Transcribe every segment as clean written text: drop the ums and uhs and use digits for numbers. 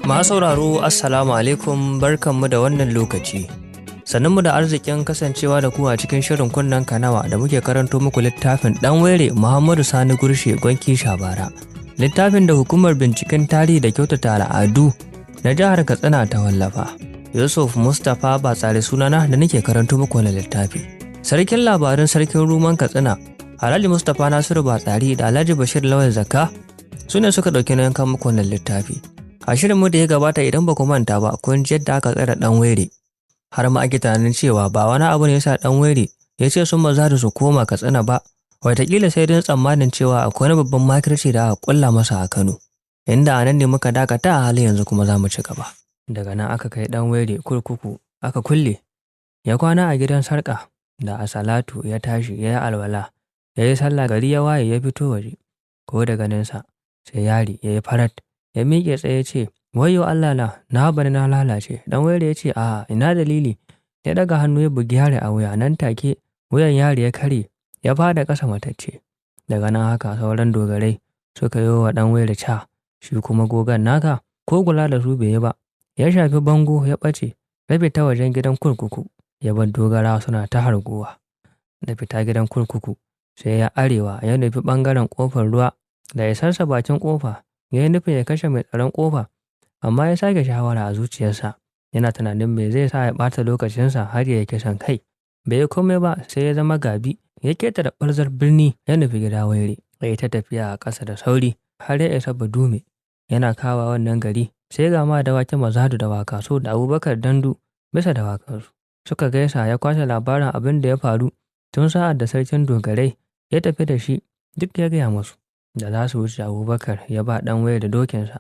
Masu sauraro, Assalamu alaikum, barkanmu da wannan lokaci. Sannunmu da arzikin kasancewa da ku a cikin shirin Kunnen Kanawa da muke karanto muku littafin Ɗan Were Muhammadu Sani Gurshe Gwanki Shabara. Littafin da hukumar binciken tarihi da kyautata al'adu na jihar Katsina ta wallafa. Yusuf Mustapha ba tsare sunana da nake karanto muku wannan littafi. Sarkin labarin Sarkin Ruman Katsina, Alhaji Mustapha Nasiru Batsari da Alhaji Bashir Lawal Zakka su ne suka ɗauki nauyin kawo muku wannan littafi. A shirinmu da ya gabata, idan ba ku manta ba, kun ji yadda aka tsare Ɗan Were. Har ma ake tunanin cewa ba wani abu ne yasa Ɗan Were ya ce sun maza da su koma Katsina ba, wataƙila sai don tsammanin cewa akwai wani babban makirci da aka ƙulla masa a Kano. Inda a nan ne muka dakata, a halin yanzu kuma za mu ci gaba. Daga nan aka kai Ɗan Were kurkuku aka kulle. Ya kwana a gidan sarƙa da asalatu ya tashi ya yi alwala, ya yi sallah, gari ya waye ya fito waje. Ko da ganinsa sai yari ya yi farat, ya miƙe tsaye ce, "Wayyo Allah na, na bani na lalace." Ɗan Were ya ce, "A ina dalili?" Ya ɗaga hannu ya bugi yari a wuya, nan take wuyan yari ya karye, ya fada ƙasa matacce. Daga nan haka sauran dogarai suka yi wa Ɗan Were ca, shi kuma gogan naka ko kula da su bai yi ba. Ya shafi bango ya ɓace, ya fita wajen gidan kurkuku, ya bar dogara suna ta hargowa. Da fita gidan kurkuku sai ya arewa ya nufi ɓangaren ƙofar ruwa. Da isarsa bakin ƙofa, ya yi nufin ya kashe mai tsaron ƙofa, amma ya sake shawara a zuciyarsa, yana tunanin me zai sa ya ɓata lokacinsa har ya yi kisan kai. Bai yi komai ba sai ya zama gabi, ya ketare ɓarzar birni ya nufi gida Waire. Ya yi ta tafiya a ƙasa da sauri har ya isa Badume. Yana kawa wannan gari sai ga ma dawakin Mazadu da Wakaso da Abubakar Dandu bisa dawakansu. Suka gaisa, ya kwashe labarin abin da ya faru tun sa'ad da sarkin dogarai ya tafi da shi, duk ya gaya musu. Da za su wuce, Abubakar ya ba Ɗan Waire dokinsa.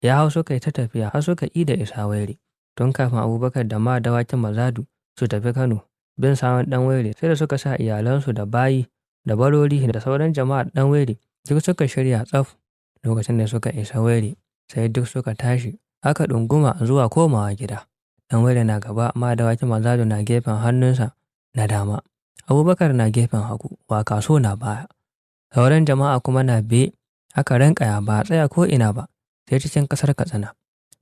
Ya hau, suka yi ta tafiya har suka ida isa Waire. Tun kafin Abubakar da ma dawakin Mazadu su tafi Kano bin sawun Ɗan Waire, sai da suka sa iyalansu da bayi da barori da sauran jama'ar Ɗan Waire duk suka shirya tsaf. Lokacin da suka isa Waire, sai duk suka tashi aka ɗunguma zuwa komawa gida. Ɗan Waire na gaba, ma dawakin Mazadu na gefen hannunsa na dama, Abubakar na gefen hagu, Wakaso na baya, sauran jama'a kuma na biye. Aka rankaya, ba a tsaya ko ina ba sai cikin ƙasar Katsina.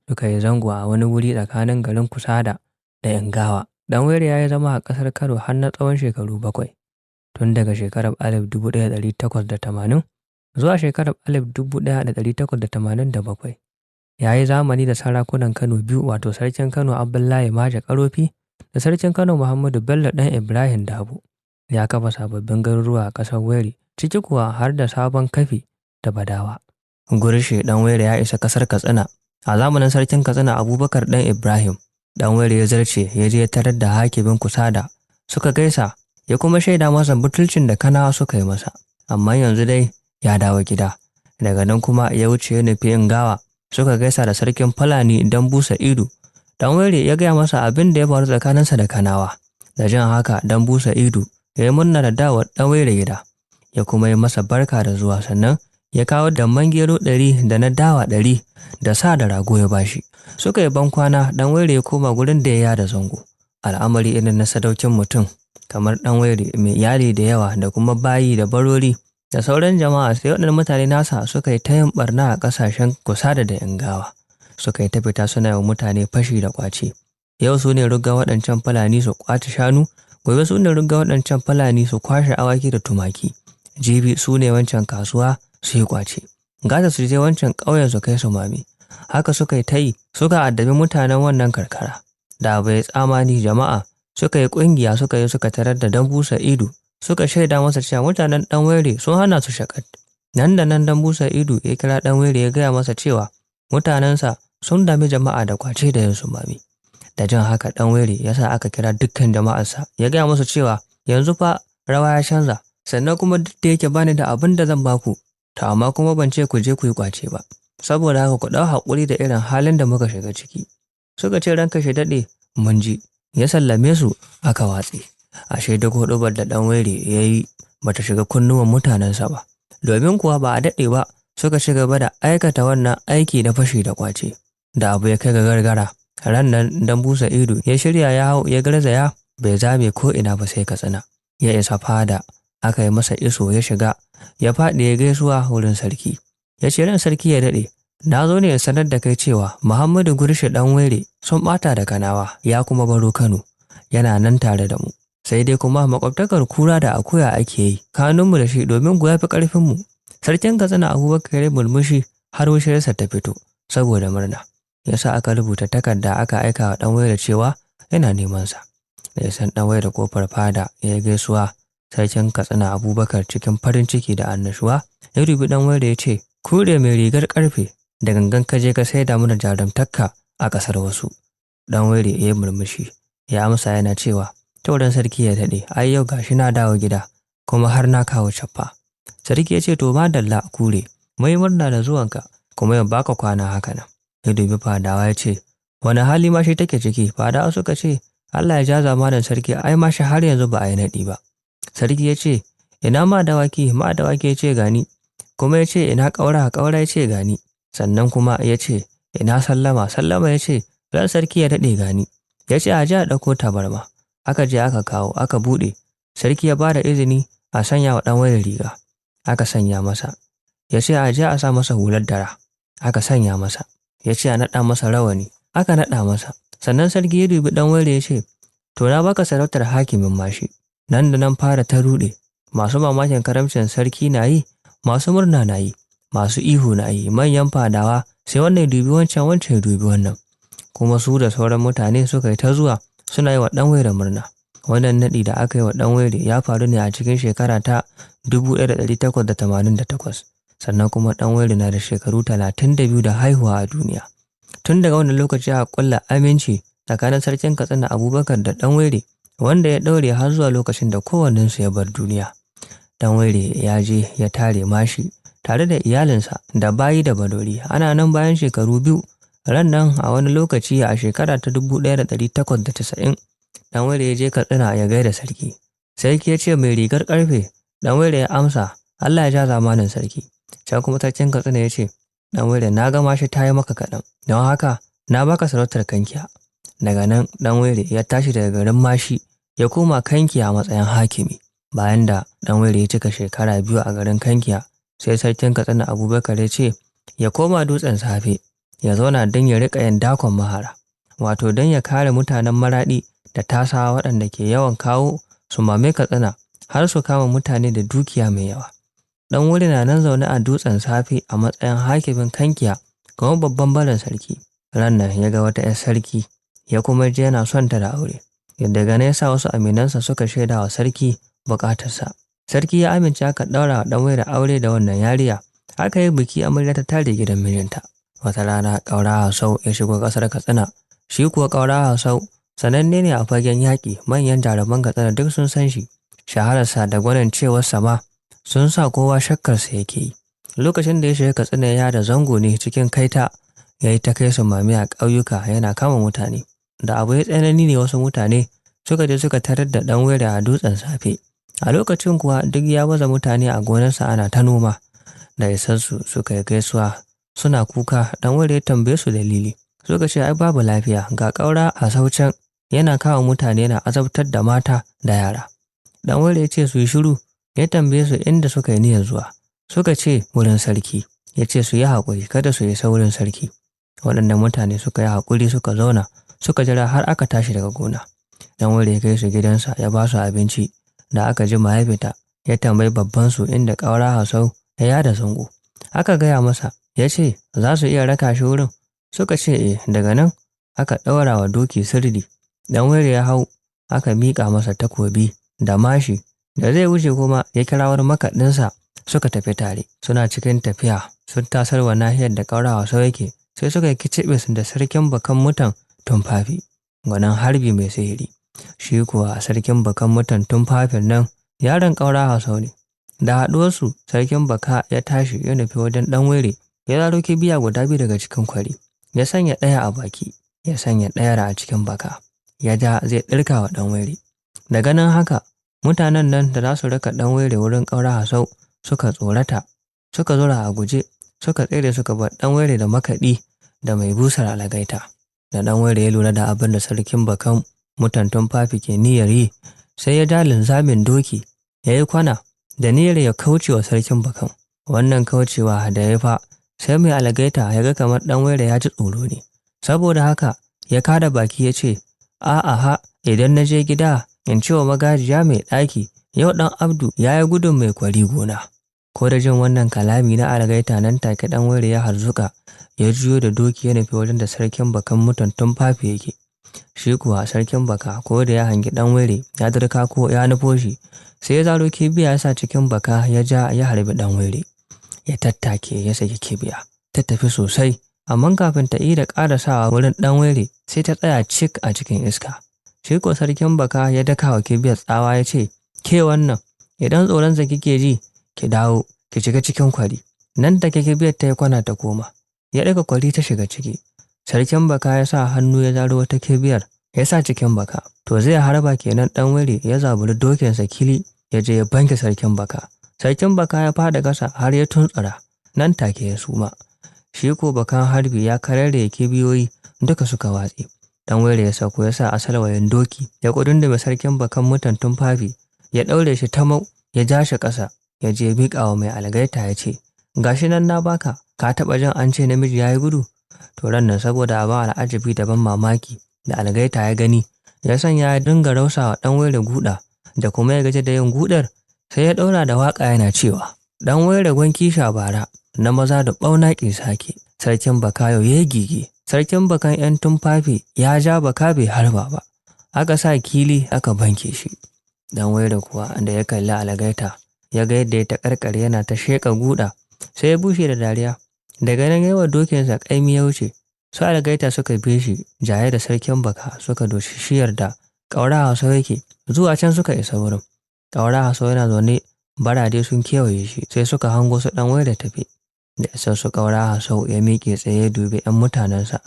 Suka yi zango a wani wuri tsakanin garin Kusada da Ingawa. Ɗan Waire ya yi zama a ƙasar Kano har na tsawon shekaru 7, tun daga shekarar 1880 zuwa shekarar 1887. Ya yi zamani da sarakunan Kano biyu, wato Sarkin Kano Abdullahi Maje Karofi da Sarkin Kano Muhammadu Bello ɗan Ibrahim Dabo. Ya kafa sababbin garuruwa a ƙasar Waire, ciki kuwa har da Sabon Kafi da Badawa. Gurshe Ɗan Waire ya isa ƙasar Katsina a zamanin Sarkin Katsina Abubakar ɗan Ibrahim. Ɗan Waire ya zarce ya je ya tarar da hakimin Kusada, suka gaisa, ya kuma shaida masa butulcin da Kanawa suka yi masa. Amma yanzu dai ya dawo gida. Daga nan kuma ya wuce ya nufi Ingawa, suka gaisa da sarkin Fulani don busa ido. Ɗan Waire ya gaya masa abin da ya faru tsakaninsa da Kanawa. Da jin haka, don busa ido ya yi murna da dawowar Ɗan Waire gida. Ya kuma yi masa barka da zuwa, sannan ya kawo damman gero 100 da na dawa 100 da sa da rago ya bashi. Suka yi bankwana, Ɗan Waire ya koma gurin da ya yada zango. Al'amari irin na sadaukin mutum kamar Ɗan Waire mai iyali da yawa da kuma bayi da barori da sauran jama'a, sai waɗannan mutane nasa suka yi ta yin ɓarna a ƙasashen Kusada da Ingawa. Suka yi ta fita suna yi wa mutane fashi da ƙwace. Yau su ne rugga waɗancan Fulani su ƙwace shanu, gobe su ne rugga waɗancan Fulani su kwashe awaki da tumaki. Jibi su ne wancan kasuwa su yi ƙwace. Gata su je wancan ƙauyen su kai su mami. Haka suka yi ta yi, suka addabi mutanen wannan karkara. Da bai tsamani, jama'a suka yi ƙungiya, suka yi suka tarar da Dambusa Ido, suka shaida masa cewa mutanen Ɗan Waire sun hana su shakat. Nan da nan Dambusa Ido ya kira Ɗan Waire, ya gaya masa cewa mutanensa sun dami jama'a da kwace da yin sumami. Da jin haka, Ɗan Waire ya sa aka kira dukkan jama'arsa, ya gaya musu cewa yanzu fa rawa ya canza, sannan kuma duk da yake bani da abin da zan baku, to amma kuma ban ce ku je ku yi kwace ba. Saboda haka ku ɗau haƙuri da irin halin da muka shiga ciki. Suka ce, "Ranka shi daɗe, mun ji." Ya sallame su, aka watse. Ashe duk huɗubar da Ɗan Waire ya yi bata shiga kunnuwan mutanensa ba. Domin kuwa ba a daɗe ba suka ci gaba da aikata wannan aiki na fashi da kwace. Da abu ya kai ga gargara, ran nan dan busa ido ya shirya ya hau ya garzaya, bai zame ko ina ba sai Katsina. Ya isa fada, aka yi masa iso, ya shiga, ya faɗi ya gaisuwa wurin sarki. Ya ce, "Ran sarki ya daɗe, Na zo ne in sanar da kai cewa Muhammadu Gurshe ɗan Were sun ɓata da Kanawa ya kuma baro Kano, yana nan tare da mu. Sai dai kuma makwabtakar kura da akuya ake yi, kanunmu da shi domin ku ya fi ƙarfinmu. Sarkin Katsina Abubakar ya murmushi har wushirsa ta fito saboda murna. Ya sa aka rubuta takarda aka aika wa ɗan Were cewa yana neman sa. Da ya san ɗan Were kofar fada ya gaisuwa sarkin Katsina Abubakar cikin farin ciki da annashuwa ya dubi ɗan Were ya ce, Kure mai rigar ƙarfe da gangan ka je ka saida mana jarumtarka a ƙasar wasu. Ɗan Were ya yi murmushi, ya amsa yana cewa, Tauran sarki ya daɗe, ai yau gashi na dawo gida, kuma har na kawo cappa. Sarki ya ce, To madalla kure, mai murna da zuwanka, kuma yau baka kwana haka nan. Ya dubi fadawa ya ce, Wani hali ma shi take ciki? Fadawa suka ce, Allah ya ja zamanin sarki, ai ma shi har yanzu ba a yi naɗi ba. Sarki ya ce, Ina ma dawaki, ma dawaki ya ce gani, kuma ya ce ina ƙaura, ƙaura ya ce gani. Sannan kuma ya ce, Ina sallama, sallama ya ce, Ran sarki ya daɗe gani. Ya ce, A je a ɗauko tabarma. Aka je aka kawo, aka buɗe. Sarki ya ba da izini a sanya wa ɗan wayar riga. Aka sanya masa. Ya ce, A je a sa masa hular dara. Aka sanya masa. Ya ce, A naɗa masa rawani. Aka naɗa masa. Sannan sarki ya dubi ɗan wayar ya ce, To na baka sarautar hakimin mashi. Nan da nan fara ta ruɗe. Masu mamakin karamcin sarki na yi, masu murna na yi, masu ihu na yi, manyan fadawa sai wannan ya dubi wancan, wancan ya dubi wannan. Kuma su da sauran mutane suka yi ta zuwa suna yi wa ɗan waire murna. Wannan naɗi da aka yi wa ɗan waire ya faru ne a cikin shekara ta 1888. Sannan kuma ɗan waire na da shekaru 32 da haihuwa a duniya. Tun daga wannan lokaci aka ƙulla aminci tsakanin sarkin Katsina Abubakar da ɗan waire, wanda ya ɗaure har zuwa lokacin da kowannensu ya bar duniya. Ɗan waire ya je ya tare mashi tare da iyalinsa da bayi da badori. Ana nan bayan shekaru biyu, ran nan a wani lokaci a shekara ta 1890, ɗan waire ya je Katsina ya gaida sarki. Sarki ya ce mai rigar ƙarfe, ɗan waire ya amsa, Allah ya ja zamanin sarki. Can kuma sarkin Katsina ya ce, Ɗan waire na ga mashi ta yi maka kaɗan, don haka na baka sarautar Kankiya. Daga nan ɗan waire ya tashi daga garin mashi ya koma Kankiya a matsayin hakimi. Bayan da ɗan waire ya cika shekara 2 a garin Kankiya, sai sarkin Katsina Abubakar ya ce ya koma dutsen safe ya zauna don ya riƙa yin dakon mahara, wato don ya kare mutanen Maraɗi da Tasawa waɗanda ke yawan kawo su mame Katsina har su kama mutane da dukiya mai yawa. Ɗan wuri na nan zaune a dutsen safe a matsayin hakimin Kankiya kuma babban barin sarki. Ran nan ya ga wata 'yar sarki ya kuma je yana son ta da aure. Daga nan ya sa wasu aminansa suka shaida wa sarki buƙatarsa. Sarki ya amince aka ɗaura wa ɗan waire aure da wannan yariya. Aka yi biki amarya ta tare gidan mijinta. Wata rana ƙaura Hasau ya shigo ƙasar Katsina. Shi kuwa ƙaura Hasau sananne ne a fagen yaƙi, manyan jaruman Katsina duk sun san shi. Shahararsa da gwanincewarsa ma sun sa kowa shakkarsa yake yi. Lokacin da ya shiga Katsina ya da zango ne cikin kaita, ya yi ta kai su mami a ƙauyuka yana kama mutane. Da abu ya tsanani ne wasu mutane suka je suka tarar da ɗan waire a dutsen safe. A lokacin kuwa duk ya baza mutane a gonarsa ana ta noma. Da isarsu suka yi gaisuwa suna kuka, ɗan waire ya tambaye su dalili. Suka ce ai babu lafiya, ga ƙaura a saucan yana kawo mutane yana azabtar da mata da yara. Ɗan waire ya ce su yi shiru, ya tambaye su inda suka yi niyyar zuwa. Suka ce wurin sarki, ya ce su yi haƙuri kada su isa wurin sarki. Waɗannan mutane suka yi haƙuri suka zauna suka jira har aka tashi daga gona. Ɗan waire ya kai su gidansa ya ba su abinci. Da aka jima ya fita, ya tambayi babban su inda ƙaura Hasau ya yada zango. Aka gaya masa, ya ce za su iya raka shi wurin. Suka ce eh. Daga nan aka ɗaura wa doki sirdi. Ɗan waire ya hau, aka miƙa masa takobi da mashi. Da zai wuce kuma ya kira wani makaɗinsa suka tafi tare. Suna cikin tafiya sun tasar wa nahiyar da ƙaura Hasau yake, sai suka yi kicibis da sarkin bakan mutan Tumfafi, gwanin harbi mai sihiri. Shi kuwa sarkin bakan mutan Tumfafin nan yaron ƙaura Hasau ne. Da haɗuwarsu sarkin baka ya tashi ya nufi wajen ɗan waire, ya zaro kibiya guda 2 daga cikin kwari, ya sanya ɗaya a baki, ya sanya ɗayar a cikin baka, ya ja zai ɗirka wa ɗan waire. Da ganin haka mutanen nan da za su raka ɗan waire wurin ƙaura Hasau suka tsorata, suka zura a guje, suka tsere suka bar ɗan waire da makaɗi da mai busar alagaita. Da ɗan waire ya lura da abin da sarkin bakan mutan Tumfafi ke niyyar yi, sai ya ja linzamin doki, ya yi kwana da niyyar ya kauce wa sarkin bakan. Wannan kaucewa da ya fa Sai mai algaita ya ga kamar ɗan waire ya ji tsoro ne. Saboda haka ya kada baki ya ce, a'a ha, idan na je gida in ce wa magajiya mai ɗaki, yau ɗan Abdu ya yi gudun mai kwari gona. Ko da jin wannan kalami na algaita nan take ɗan waire ya harzuka, ya juyo da doki ya nufi wajen da sarkin bakan mutan tumfafi yake. Shi kuwa sarkin baka ko da ya hangi ɗan waire ya dirka ko ya nufo shi, sai ya zaro kibiya ya sa cikin baka ya ja ya harbi ɗan waire. Ya tattake ya saki kibiya, ta tafi sosai, amma kafin ta ida ƙarasawa wurin ɗan waire sai ta tsaya cik a cikin iska. Shi ko sarkin baka ya daka wa kibiyar tsawa ya ce, ke wannan, idan tsoronsa kike ji, ki dawo, ki shiga cikin kwari. Nan take kibiyar ta yi kwana ta koma, ya ɗaga kwari ta shiga ciki. Sarkin baka ya sa hannu ya zaro wata kibiyar, ya sa cikin baka. To zai harba kenan ɗan waire ya zaburi dokinsa kili, ya je ya banke sarkin baka. Sarkin baka ya faɗi ƙasa har ya tuntsura, nan take ya suma. Shi ko bakan harbi ya karere kibiyoyi duka suka watse. Dan waire ya sauko ya sa asalwayin doki, ya kudunduma sarkin bakan mutan tumfafi, ya ɗaure shi tamau, ya ja shi ƙasa, ya je miƙa wa mai algaita ya ce, gashi nan na baka, ka taɓa jin an ce namiji ya yi gudu? To ran nan saboda abin al'ajabi da ban mamaki da algaita ya gani, ya sanya ya dinga rausawa ɗan waire guda, da kuma ya gaji da yin gudar, sai ya ɗaura da waƙa yana cewa, ɗan waire gwanki bara, na maza da ɓauna ƙi sake, sarkin baka yau ya gige, sarkin bakan ‘yan tumfafi ya ja baka bai harba ba, aka sa kili aka banke shi. Ɗan waire kuwa da ya kalli algaita, ya ga yadda ya taƙarƙare yana ta sheƙa guda, sai ya bushe da dariya. Daga nan yawa dokinsa ƙaimi ya wuce, su algaita suka bi shi jaye da sarkin baka suka doshi shiyar da ƙaura Hausa yake, zuwa can suka isa wurin. Ƙaura Hausa yana zaune barade sun kewaye shi, sai suka hango su ɗan waire tafi. Da isar su ƙaura Hasau ya miƙe tsaye ya dubi ‘yan mutanensa,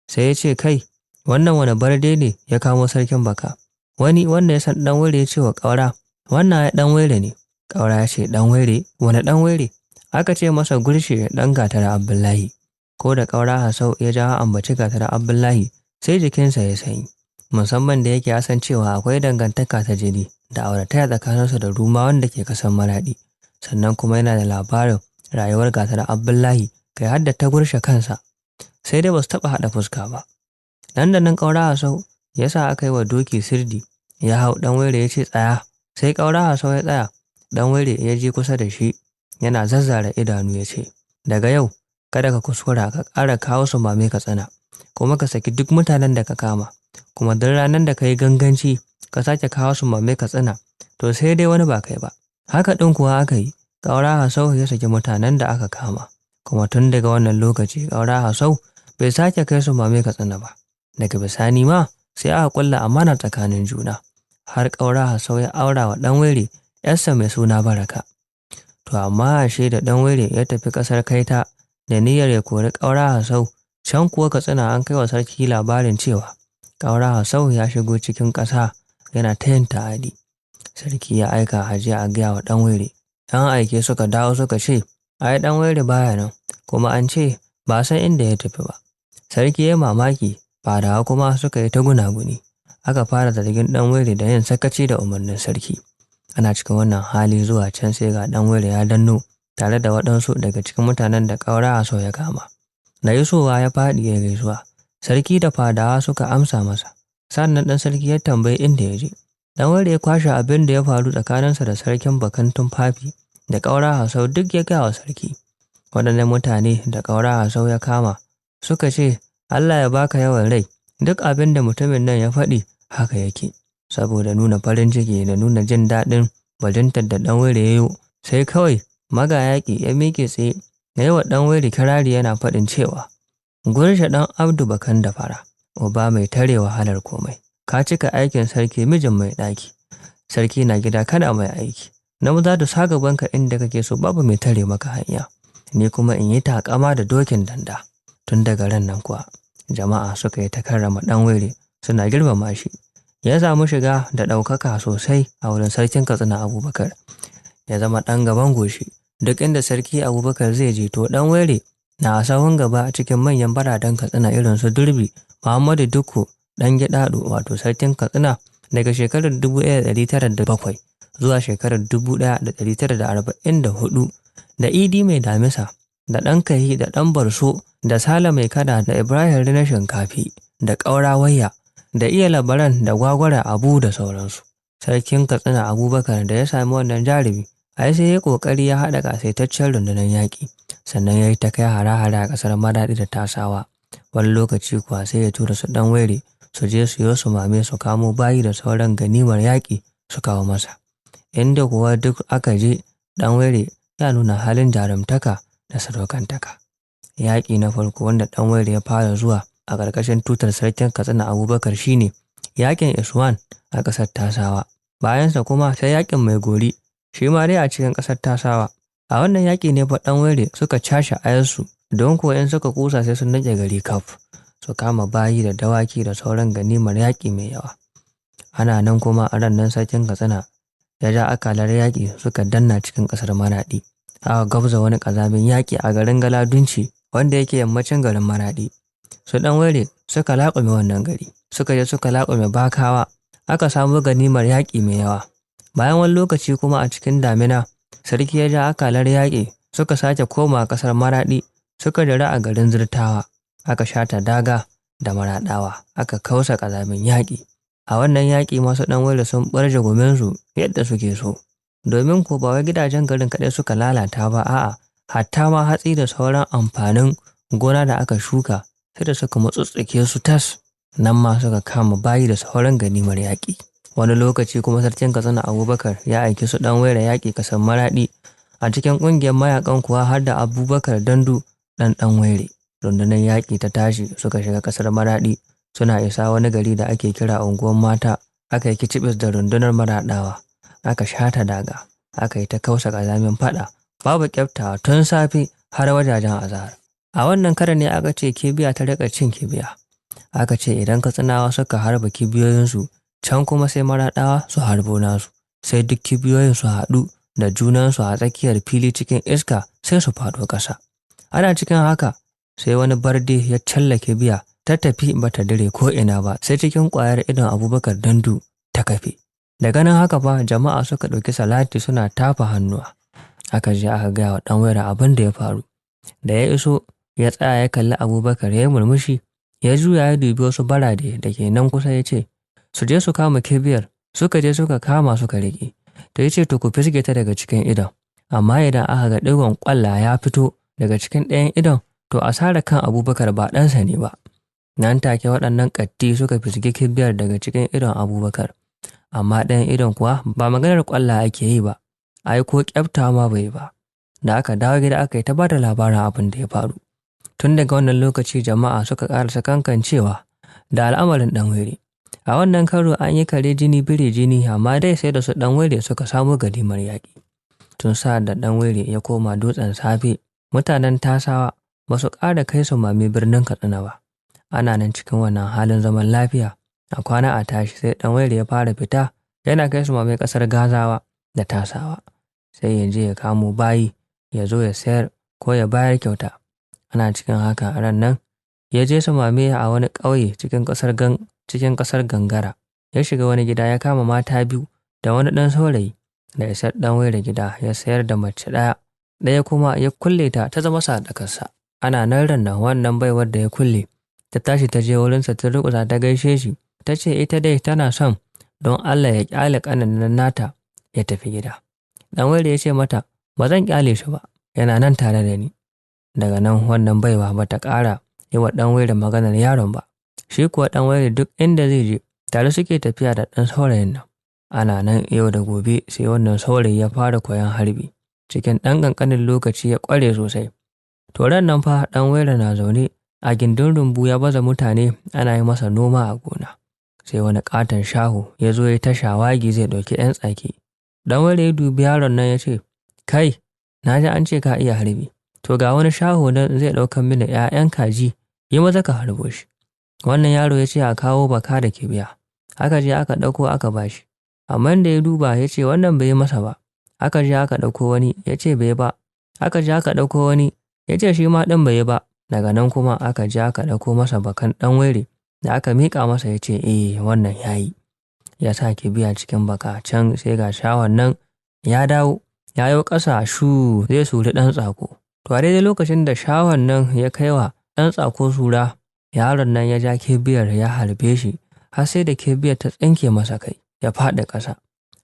sai ya ce kai, wannan wani barde ne ya kamo sarkin baka. Wani wanda ya san ɗan waire ya ce wa ƙaura, wannan ai ɗan waire ne. Ƙaura ya ce ɗan waire, wani ɗan waire? Aka ce masa gurshe ɗan gatar Abdullahi. Ko da ƙaura Hasau ya ja ambaci gatar Abdullahi, sai jikinsa ya sanyi. Musamman da yake ya san cewa akwai dangantaka ta jini da aurataya tsakaninsa da Ruma wanda ke kasan Maraɗi. Sannan kuma yana da labarin rayuwar gatar Abdullahi kai har da ta gurshe kansa, sai dai ba su taɓa haɗa fuska ba. Nan da nan ƙaura Hasau ya sa aka yi wa doki sirdi, ya hau ɗan waire ya ce tsaya, sai ƙaura Hasau ya tsaya, ɗan waire ya je kusa da shi yana zazzara idanu ya ce, daga yau kada ka kuskura ka ƙara kawo su mame ka tsana, kuma ka saki duk mutanen da ka kama, kuma duk ranar da ka yi ganganci ka sake kawo su mame ka tsana, to sai dai wani ba kai ba. Haka ɗin kuwa aka yi. Ƙaura Hasau ya saki mutanen da aka kama, kuma tun daga wannan lokaci Ƙaura Hasau bai sake kai su mame Katsina ba. Daga bisani ma sai aka ƙulla amana tsakanin juna, har Ƙaura Hasau ya aura wa ɗan waire ‘yarsa mai suna Baraka. To amma ashe da ɗan waire ya tafi ƙasar Kaita da niyyar ya kori Ƙaura Hasau, can kuwa Katsina an kai wa sarki labarin cewa Ƙaura Hasau ya shigo cikin ƙasa yana ta yin ta'adi. Sarki ya aika hajiya a gaya wa ɗan waire. ‘Yan aike suka dawo suka ce, ai ɗan waire baya nan, kuma an ce ba san inda ya tafi ba. Sarki ya mamaki, fadawa kuma suka yi ta gunaguni. Aka fara zargin ɗan waire da yin sakaci da umarnin sarki. Ana cikin wannan hali zuwa can sai ga ɗan waire ya danno tare da waɗansu daga cikin mutanen da ƙaura Hasau ya kama. Da isowa ya faɗi ya gaisuwa, sarki da fadawa suka amsa masa. Sannan ɗan sarki ya tambayi inda ya je. Ɗan waire ya kwashe abin da ya faru tsakaninsa da sarkin bakan tumfafi da ƙaura Hasau duk ya gaya wa sarki. Waɗannan mutane da ƙaura Hasau ya kama suka ce, Allah ya baka yawan rai, duk abin da mutumin nan ya faɗi haka yake. Saboda nuna farin ciki da nuna jin daɗin bajintar da ɗan waire ya yi, sai kawai magayaƙi ya miƙe tsaye ya yi wa ɗan waire kirari yana faɗin cewa, Gurshe ɗan Abdu bakan da fara, uba mai tare wahalar komai, ka cika aikin sarki mijin mai ɗaki, sarki na gida kana mai aiki. Na maza da sa gabanka inda kake so babu mai tare maka hanya, ni kuma in yi taƙama da dokin danda. Tun daga ran nan kuwa, jama'a suka yi ta karrama ɗan waire suna girmama shi. Ya samu shiga da ɗaukaka sosai a wurin sarkin Katsina Abubakar. Ya zama ɗan gaban goshi, duk inda sarki Abubakar zai je to ɗan waire na sahun gaba cikin manyan baradan Katsina irin su Durbi, Muhammadu Dukku, ɗan Gidaɗo wato sarkin Katsina daga shekarar 1907 zuwa shekarar 1944 da Idi Mai Damisa da ɗan Kahi da ɗan Barso da Sale Mai Kada da Ibrahim Rina Shinkafi da Ƙaura Wayya da Iya Labaran da Gwagwara Abu da sauransu. Sarkin Katsina Abubakar da ya sami wannan jarumi, ai sai ya ƙoƙari ya haɗa ƙasaitaccen rundunar yaƙi, sannan ya yi ta kai hare-hare a ƙasar Maraɗi da Tasawa. Wani lokaci kuwa sai ya tura su ɗan Waire su je su yo su mame su kamo bayi da sauran ganimar yaƙi su kawo masa. Inda kuwa duk aka je, ɗan Waire ya nuna halin jarumtaka da sadaukantaka. Yaƙi na farko wanda ɗan Waire ya fara zuwa a ƙarƙashin tutar sarkin Katsina Abubakar shine yaƙin Iswan a ƙasar Tasawa. Bayansa kuma sai yaƙin Maigori, shi ma dai a cikin ƙasar Tasawa. A wannan yaƙi ne fa ɗan Waire suka cashe ayarsu, don kuwa in suka kusa sai sun naƙe gari kaf, su kama bayi da dawaki da sauran ganimar yaƙi mai yawa. Ana nan kuma a ran nan sarkin Katsina ya ja akalar yaƙi suka danna cikin ƙasar Maraɗi. Aka gabza wani ƙazamin yaƙi a garin Galadunci wanda yake yammacin garin Maraɗi. Su ɗan Waire suka laƙume wannan gari, suka je suka laƙume Bakawa, aka samu ganimar yaƙi mai yawa. Bayan wani lokaci kuma a cikin damina, sarki ya ja akalar yaƙi suka sake koma ƙasar Maraɗi, suka dira a garin Zurtawa, aka shata daga da Maraɗawa, aka kausa ƙazamin yaƙi. A wannan yaƙi masu ɗan Waire sun ɓarje guminsu yadda suke so. Domin ko ba wai gidajen garin kaɗai suka lalata ba, a'a, hatta ma hatsi da sauran amfanin gona da aka shuka sai da suka mutsutsuke su tas, nan ma suka kama bayi da sauran ganimar yaƙi. Wani lokaci kuma sarkin Katsina Abubakar ya aiki su ɗan Waire yaƙi ƙasar Maraɗi, a cikin ƙungiyar mayaƙan kuwa har da Abubakar Dandu ɗan ɗan Waire. Rundunar yaƙi ta tashi suka shiga ƙasar Maraɗi, suna isa wani gari da ake kira Unguwar Mata, aka yi kicibis da rundunar Maraɗawa, aka shata daga, aka yi ta kausa ƙazamin faɗa, babu ƙyaftawa tun safe har wajajen azahar. A wannan karon ne aka ce kibiya ta riƙa cin kibiya. Aka ce idan Katsinawa suka harba kibiyoyinsu, can kuma sai Maraɗawa su harbo nasu, sai duk kibiyoyin su haɗu da junansu a tsakiyar fili cikin iska sai su faɗo ƙasa. Ana cikin haka sai wani barde ya challa kibiya ta tafi bata dire ko ina ba sai cikin ƙwayar idon Abubakar Dandu ta kafe. Da ganin haka fa jama'a suka ɗauki salati suna tafa hannuwa. Aka je aka gaya wa ɗan Waire abin da ya faru. Da ya iso ya tsaya ya kalli Abubakar ya yi murmushi, ya juya ya dubi wasu barade da ke nan kusa ya ce, su je su kama kibiyar, suka je suka kama suka riƙe. Da ya ce to ku fisge ta daga cikin idon, amma idan aka ga ɗigon ƙwalla ya fito daga cikin ɗayan idon, to a sare kan Abubakar ba ɗansa ne ba. Nan take waɗannan ƙatti suka fisge kibiyar daga cikin idon Abubakar, amma ɗayan idon kuwa ba maganar ƙwalla ake yi ba, ai ko ƙyafta ma bai ba. Da aka dawo gida aka yi ta bada labarin abin da ya faru. Tun daga wannan lokaci jama'a suka ƙarasa kankancewa da al'amarin ɗan Waire. A wannan karo an yi kare jini biri jini, amma dai sai da su ɗan Waire suka samu ganimar yaƙi. Tun sa'ad da ɗan Waire ya koma dutsen safe, mutanen Tasawa ba su ƙara kai su mame birnin Katsina ba. Ana nan cikin wannan halin zaman lafiya, a kwana a tashi sai ɗan Waire ya fara fita yana kai su mame ƙasar Gazawa da Tasawa. Sai ya je ya kamo bayi, ya zo ya sayar ko ya bayar kyauta. Ana cikin haka a ran nan ya je su mame a wani ƙauye cikin ƙasar Gangara. Ya shiga wani gida ya kama mata biyu da wani ɗan saurayi. Da isar ɗan Waire gida ya sayar da mace ɗaya, ɗaya kuma ya kulle ta ta zama sadakarsa. Ana nan ran nan wannan baiwar da ya kulle ta tashi ta je wurinsa ta durƙusa ta gaishe shi, ta ce ita dai tana son don Allah ya ƙyale ƙanin nan nata ya tafi gida. Ɗan Waire ya ce mata ba zan ƙyale shi ba, yana nan tare da ni. Daga nan wannan baiwa ba ta ƙara yi wa ɗan Waire maganar yaron ba. Shi kuwa ɗan Waire duk inda zai je tare suke tafiya da ɗan saurayin nan. Ana nan yau da gobe sai wannan saurayi ya fara koyon harbi. Cikin ɗan ƙanƙanin lokaci ya ƙware sosai. To ran nan fa ɗan Waire na zaune a gindin rumbu ya baza mutane ana yi masa noma a gona. Sai wani ƙaton shaho ya zo ya ta shawagi zai ɗauki ‘yan tsaki. Ɗan Waire ya dubi yaron nan ya ce, kai, na ji an ce ka iya harbi. To ga wani shaho nan zai ɗaukan mini ‘ya'yan kaji, yi maza ka harbo shi. Wannan yaro ya ce a kawo baka da kibiya. Aka je aka ɗauko aka bashi. Amma da ya duba ya ce wannan bai yi masa ba. Aka je aka ɗauko wani ya ce bai ba. Aka je aka ɗauko wani ya ce shi ma ɗin bai yi ba. Daga nan kuma aka je aka ɗauko masa bakan ɗan Waire da aka miƙa masa ya ce eh wannan ya yi. Ya sa kibiya cikin baka can sai ga shahon nan ya dawo ya yo ƙasa shu zai suri ɗan tsako. To a daidai lokacin da shahon nan ya kai wa ɗan tsako sura, yaron nan ya ja kibiyar ya harbe shi har sai da kibiyar ta tsinke masa kai, ya faɗi ƙasa.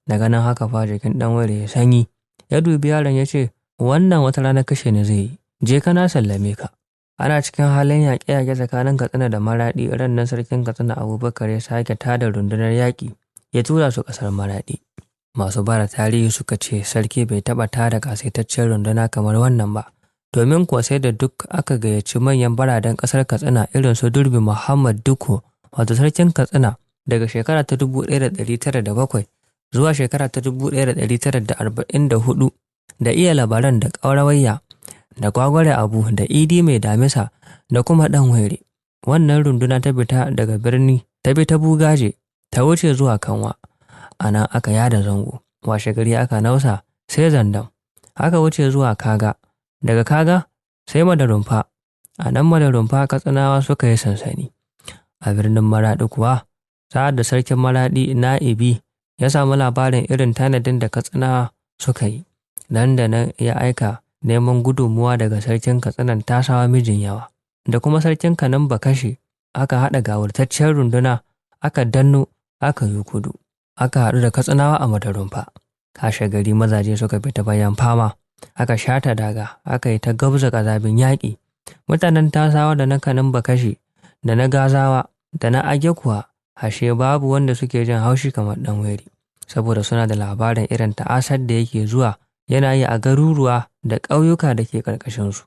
Daga nan haka fa jikin ɗan waire ya sanyi. Ya dubi yaron ya ce, "Wannan wata rana kashe ni zai yi, je ka na sallame ka." Ana cikin halin yaƙe-yaƙe tsakanin Katsina da Maraɗi, ran nan sarkin Katsina Abubakar ya sake tada rundunar yaƙi, ya tura su ƙasar Maraɗi. Masu bara tarihi suka ce sarki bai taɓa tada ƙasaitaccen runduna kamar wannan ba, domin kuwa sai da duk aka gayyaci manyan baraden ƙasar Katsina irin su Durbi Muhammad Dukko, wato sarkin Katsina daga shekara ta 1907 zuwa shekara ta 1944, da iya labaran da ƙaurawayya da gwagware abu da idi mai damisa da kuma ɗan waire. Wannan runduna ta fita daga birni ta bi ta Bugaje ta wuce zuwa Kanwa. A nan aka yada zango, washe gari aka nausa sai Zandam, aka wuce zuwa Kaga, daga Kaga sai Madarunfa. A nan Madarunfa Katsinawa suka yi sansani. A birnin Maraɗi kuwa, sa'ad da sarkin Maraɗi Na'ibi ya samu labarin irin tanadin da Katsinawa suka yi, nan da nan ya aika neman gudunmuwa daga sarkin Katsinan Tasawa mijin yawa, da kuma sarkin Kanan Bakashe. Aka haɗa gawurtacciyar runduna, aka danno, aka yi kudu, aka haɗu da Katsinawa a Madarunfa. Kashe gari mazaje suka fita bayan fama, aka shata daga, aka yi ta gabza ƙazabin yaƙi. Mutanen Tasawa da na Kanan Bakashe da na Gazawa da na Age kuwa ashe babu wanda suke jin haushi kamar ɗan wairi, saboda suna da labarin irin ta'asar da yake zuwa yana yi a garuruwa da ƙauyuka da ke ƙarƙashinsu.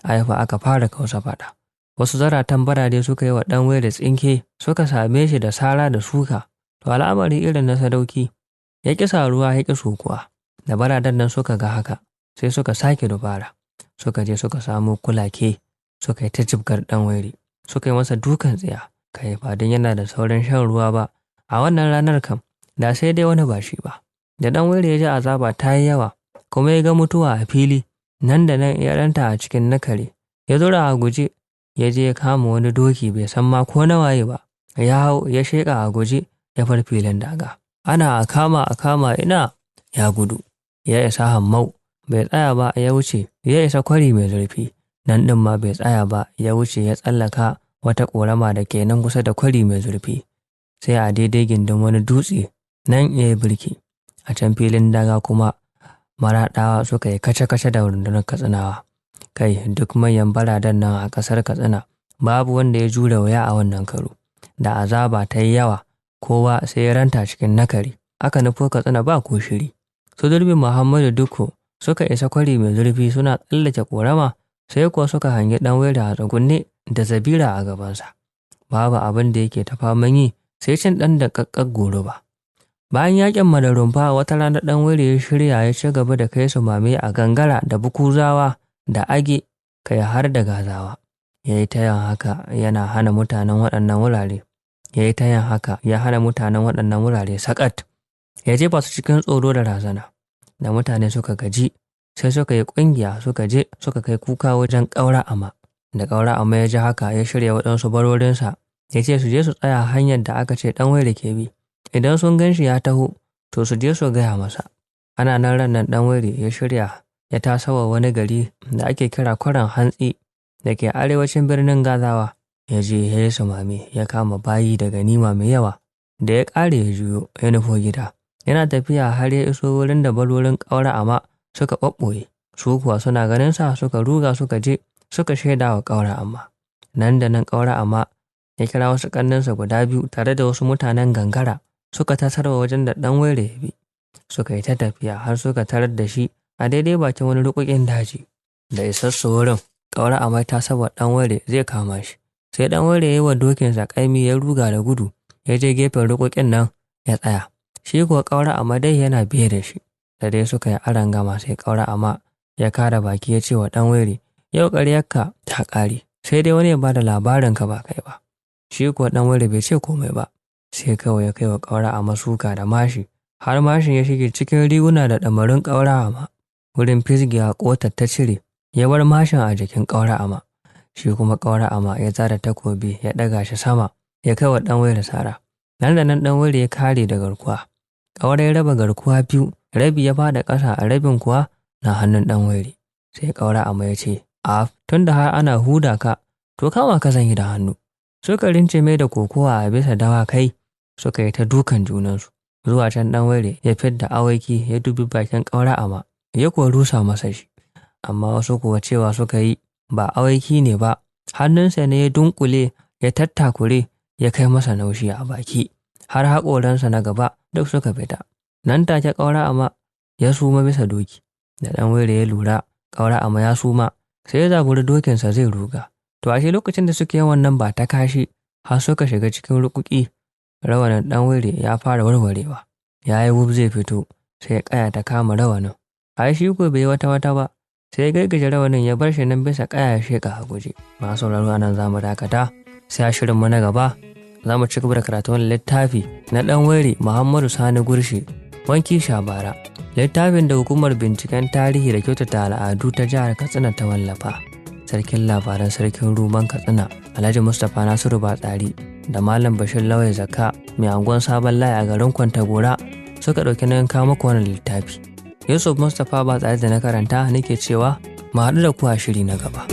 Aifa aka fara kausa faɗa. Wasu zaratan barade suka yi wa ɗan wairi tsinke, suka same shi da sara da suka. To al'amari irin na sadauki, ya ƙi saruwa ya ƙi sokuwa. Da baraden nan suka ga haka, sai suka sake dubara. Suka je suka samo kulake, suka yi ta jibgar ɗan wairi, suka yi masa dukan tsiya. Kai ba don yana da saurin shan ruwa ba, a wannan ranar kam, da sai dai wani ba shi ba. Da ɗan wairi ya ji azaba ta yi yawa, kuma ya ga mutuwa a fili, nan da nan ya ranta a cikin nakare, ya zura a guje, ya je ya kama wani doki bai san ma ko na waye ba, ya hau ya sheƙa a guje, ya far filin daga. Ana a kama a kama ina ya gudu, ya isa Hammau, bai tsaya ba ya wuce, ya isa kwari mai zurfi, nan ɗin ma bai tsaya ba ya wuce ya tsallaka wata ƙorama da ke nan kusa da kwari mai zurfi, sai a daidai gindin wani dutse nan ya yi birki. A can filin daga kuma Maraɗawa suka yi kace-kace da rundunar Katsinawa. Kai duk manyan baraden nan a ƙasar Katsina babu wanda ya jure wuya a wannan karo. Da azaba ta yi yawa, kowa sai ya ranta cikin nakari. Aka nufo Katsina ba ko shiri. Su Durbi Muhammadu Dukko suka isa kwari mai zurfi suna tsallake ƙorama, sai kuwa suka hangi ɗan waira a tsugunne da zabira a gabansa. Babu abin da yake ta faman yi sai cin ɗan da ƙaƙƙar goruba. Bayan yaƙin Madarunfa wata rana ɗan waire ya shirya ya ci gaba da kai su mame a Gangara da Bukuzawa da Age kai har da Gazawa. Ya yi ta yin haka yana hana mutanen waɗannan wurare. Ya yi ta yin haka ya hana mutanen waɗannan wurare saƙat. Ya jefa su cikin tsoro da razana. Da mutane suka gaji sai suka yi ƙungiya suka je suka kai kuka wajen ƙaura ama. Da ƙaura ama ya ji haka ya shirya waɗansu barorinsa ya ce su je su tsaya hanyar da aka ce ɗan waire ke bi. Idan sun gan shi ya taho, to su je su gaya masa. Ana nan ran nan ɗan waire ya shirya ya tasawa wani gari da ake kira Kwarin Hantsi da ke arewacin birnin Gazawa. Ya je ya yi sumame ya kama bayi da ganima mai yawa. Da ya ƙare ya juyo ya nufo gida. Yana tafiya har ya iso wurin da barorin ƙaura ama suka ɓaɓɓoye. Su kuwa suna ganin sa suka ruga suka je suka shaida wa ƙaura amma. Nan da nan ƙaura amma ya kira wasu ƙannensa guda biyu tare da wasu mutanen Gangara suka tasarwa wajen da ɗan waire ya bi. Suka yi ta tafiya har suka tarar da shi a daidai bakin wani ruƙuƙin daji. Da isassu wurin, ƙaura amai ta saba ɗan waire zai kama shi. Sai ɗan waire ya yi wa dokinsa ƙaimi ya ruga da gudu, ya je gefen ruƙuƙin nan ya tsaya. Shi kuwa ƙaura ama dai yana biye da shi. Da dai suka yi arangama sai ƙaura ama ya kara baki ya ce wa ɗan waire, "Yau ƙaryarka ta ƙare, sai dai wani ya ba da labarinka ba kai ba." Shi kuwa ɗan waire bai ce komai ba. Sai kawai ya kai wa ƙaura ama suka da mashi, har mashin ya shige cikin riguna da ɗamarin ƙaura ama. Wurin fisgiya ƙotar ta cire, ya bar mashin a jikin ƙaura ama. Shi kuma ƙaura ama ya zara takobi ya ɗaga shi sama, ya kai wa ɗan waire sara. Nan da nan ɗan waire ya kare da garkuwa. Ƙaura ya raba garkuwa biyu, rabi ya faɗa ƙasa, a rabin kuwa na hannun ɗan waire. Sai Ƙaura Ama ya ce, "A tun da har ana huda ka, to kama ka zan yi da hannu." Suka rince mai da kokowa a bisa dawakai, suka yi ta dukan junansu. Zuwa can ɗan waire ya fidda awaiki ya dubi bakin Ƙaura Ama, ya kuwa rusa masa shi. Amma wasu kuwa cewa suka yi ba awaiki ne ba, hannunsa ne ya dunƙule ya tattakure ya kai masa naushi a baki, har haƙoransa na gaba duk suka fita. Nan take Ƙaura Ama ya suma bisa doki, da ɗan waire ya lura Ƙaura Ama ya suma, sai ya zaburi dokinsa zai ruga. To ashe lokacin da suke wannan ba ta kashi har suka shiga cikin ruƙuƙi, rawanin ɗan waire ya fara warwarewa. Ya yi wuf zai fito, sai ƙaya ta kama rawanin. Ai shi ko bai yi wata wata ba, sai ya girgije rawanin ya bar shi nan bisa ƙaya ya sheƙa a guje. Masu sauraro, anan za mu dakata, sai a shirinmu na gaba za mu ci gaba da karatu wani littafi na ɗan waire Muhammadu Sani Gurshe, Wanki Shabara, littafin da hukumar binciken tarihi da kyautata al'adu ta jihar Katsina ta wallafa. Sarkin labaran Sarkin Ruman Katsina, Alhaji Mustapha Nasiru Batsari, da Malam Bashir Lawai Zakka mai angon Sabon Layi a garin Kwantagora suka ɗauki nauyin kawo muku wannan littafi. Yusuf Mustapha Batsari da na karanta nake cewa mu haɗu da ku a shiri na gaba.